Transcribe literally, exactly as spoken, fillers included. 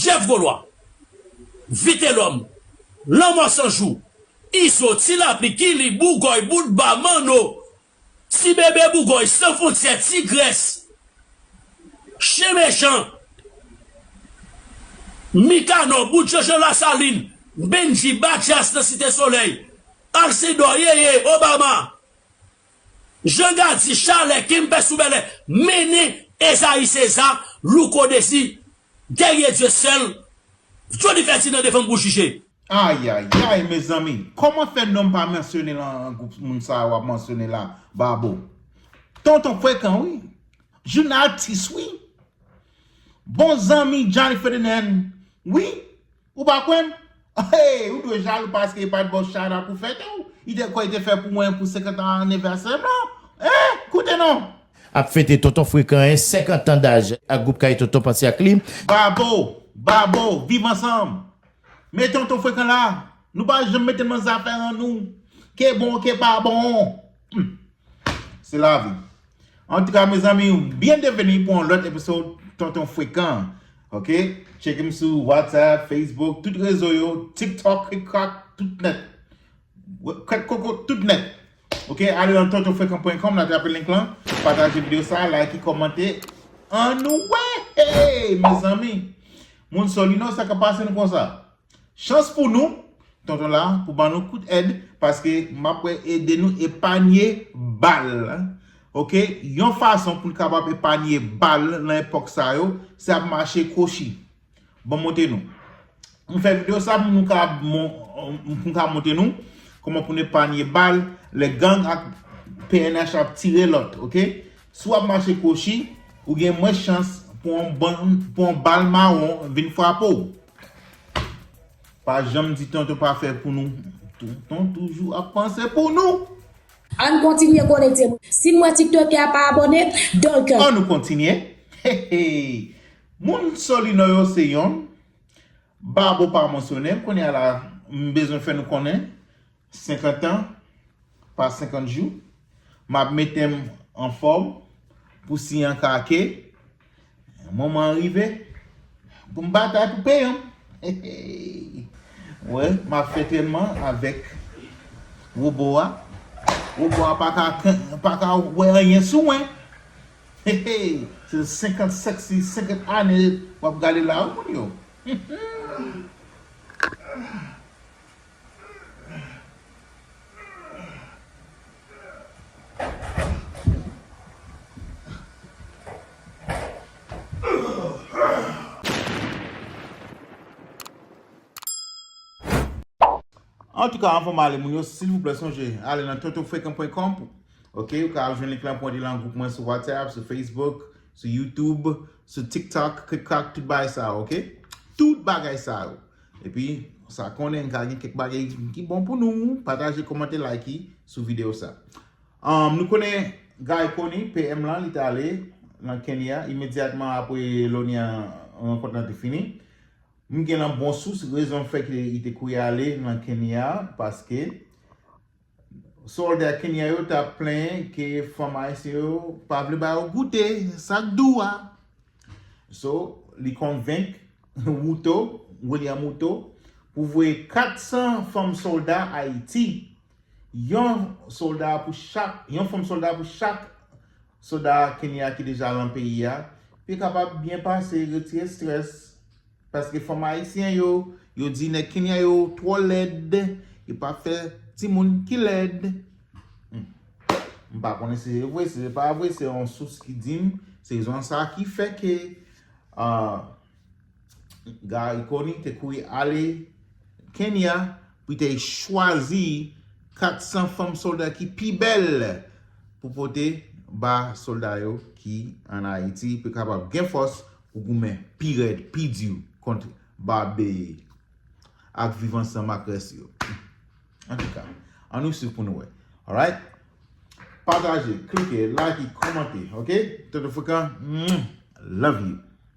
Jèf Golwa, Vitelòm, Lanmò San Jou, Izo, Ti Lapli, Kili, Bougòy, Boutba, Manno, Ti Bebe Bougòy, San Fwontyè, Ti Grès, Chen Mechan, Mikanò, Bout Jojo Lasalin, Bendji, Badjas nan Site Solèy, Alsidò, Yeye, Obama, Jan Gadi, Chalè, Kenpè sou Bèlè, Mennen, Ezayi Seza, Louko Dezi, Guerrier Dieuseul, Johnny Ferdinand defann pou jije. Ayayay, mezanmi. Kòman fè non m pa mansyone nan gwoup moun sa a w ap mansyone la, Babo? Tonton Frekan, wi. Jounalis, wi. Bon zanmi Johnny Ferdinand, wi. Ou pa kwè m? Hey, ou dwe jalou paske e pa t ba w chada pou fete w. Li te kwè li te fè pou mwen pou senkant an anivèsè m lan. Hein? Koute non! Ap fete Tonton Frekan en senkant an daj ak gwoup Kay Tonton panse ak li. Babo, Babo, viv ansanm. Men Tonton Frekan la, nou pa janm mete l nan zafè an nou. Ke bon, ke pa bon. Hmm. Se lavi. Antouka, mezanmi, byenveni pou yon lòt episode Tonton Frekan. Ok? Tcheke m sou WhatsApp, Facebook, tout rezo yo, TikTok, krik krak, tout nèt. Kèk koko, tout nèt. Ok? Ale nan tonton frekan pwen kòm, n a trape link lan, pataje videyo sa, like, kòmante. Ann wè! Hey, mezanmi! Moun Solino, sa k ap pase nou konsa? Chans pou nou, tonton la pou ban nou kout èd, paske m ap wè ede nou epanye bal. Ok, yon fason pou n kapab epanye bal nan epòk sa yo, se ap mache kwochi. Ban m montre nou. M fè videyo sa pou nou ka pou m ka montre nou kòman pou n epanye bal lè gang ak P N H ap tire lòt, ok? Si w ap mache kwochi, ou gen mwens chans pou yon bal mawon vin frape w. Pa janm di tonton pa fè pou nou. Tonton toujou ap panse pou nou. Ann kontinye konekte. Si m wè TikTok a pa abòne, donk. Ann nou kontinye. Moun Solino yo se yonn. Babo pa mansyonnen. Kounye a la, m bezwen fè nou konnen. Senkant an pa senkant jou, m ap mete m anfòm pou si an kake. Moman an rive pou m batay pou peyan m. Wè, m ap fè trènman avèk wobo a. Wobo a pa ka pa ka wè anyen sou mwen. Se senkant sexy, senkant ane w ap gade la wi moun yo. Antouka, anvan m ale, moun yo, silvouplè, sonje ale nan tonton frekan pwen kòm. Ok, ou ka al jwenn link lan pou antre lan gwoup mwen sou WhatsApp, sou Facebook, sou YouTube, sou TikTok, krik krak, tout bagay sa yo, ok? Tout bagay sa yo. Epi, sa konnen, n ka gen kèk bagay ki bon pou nou, pataje, kòmante, like sou videyo sa. Um, nou konnen Guy Conille, P M lan, li t ale nan Kenya imedyatman apre loni an rankont lan te fini. M gen nan bon sous rezon fè ke li te kouri ale nan Kenya a, paske sòlda kenyan yo t ap plenyen ke fanm ayisyen yo pa vle ba yo goute sa k dou a. So, li konvenk Ruto, William Ruto, pou voye kat san fanm sòlda Ayiti. Yon sòlda pou chak, yon fanm sòlda pou chak sòlda Kenya ki deja lan peyi a, pou yo kapab byen pase, retire estrès. Paske fanm ayisyen yo, yo di nèg Kenya yo twò lèd, yo pa fè timoun ki lèd. Hmm. M pa konnen si se vre, si se pa vre, se yon sous ki di m, se rezon sa ki fè ke, ah, Guy Conille te kouri ale Kenya pou te chwazi kat san fanm sòlda ki pi bèl pou pote ba sòlda yo ki ann Ayiti pou kapab gen fòs pou goumen pi rèd, pi di kont bab ak viv ansanm ak rès yo. Antouka, ann nou swiv pou nou wè. Alright? Pataje, klike, like, kòmante, ok? Tonton Frekan, love you.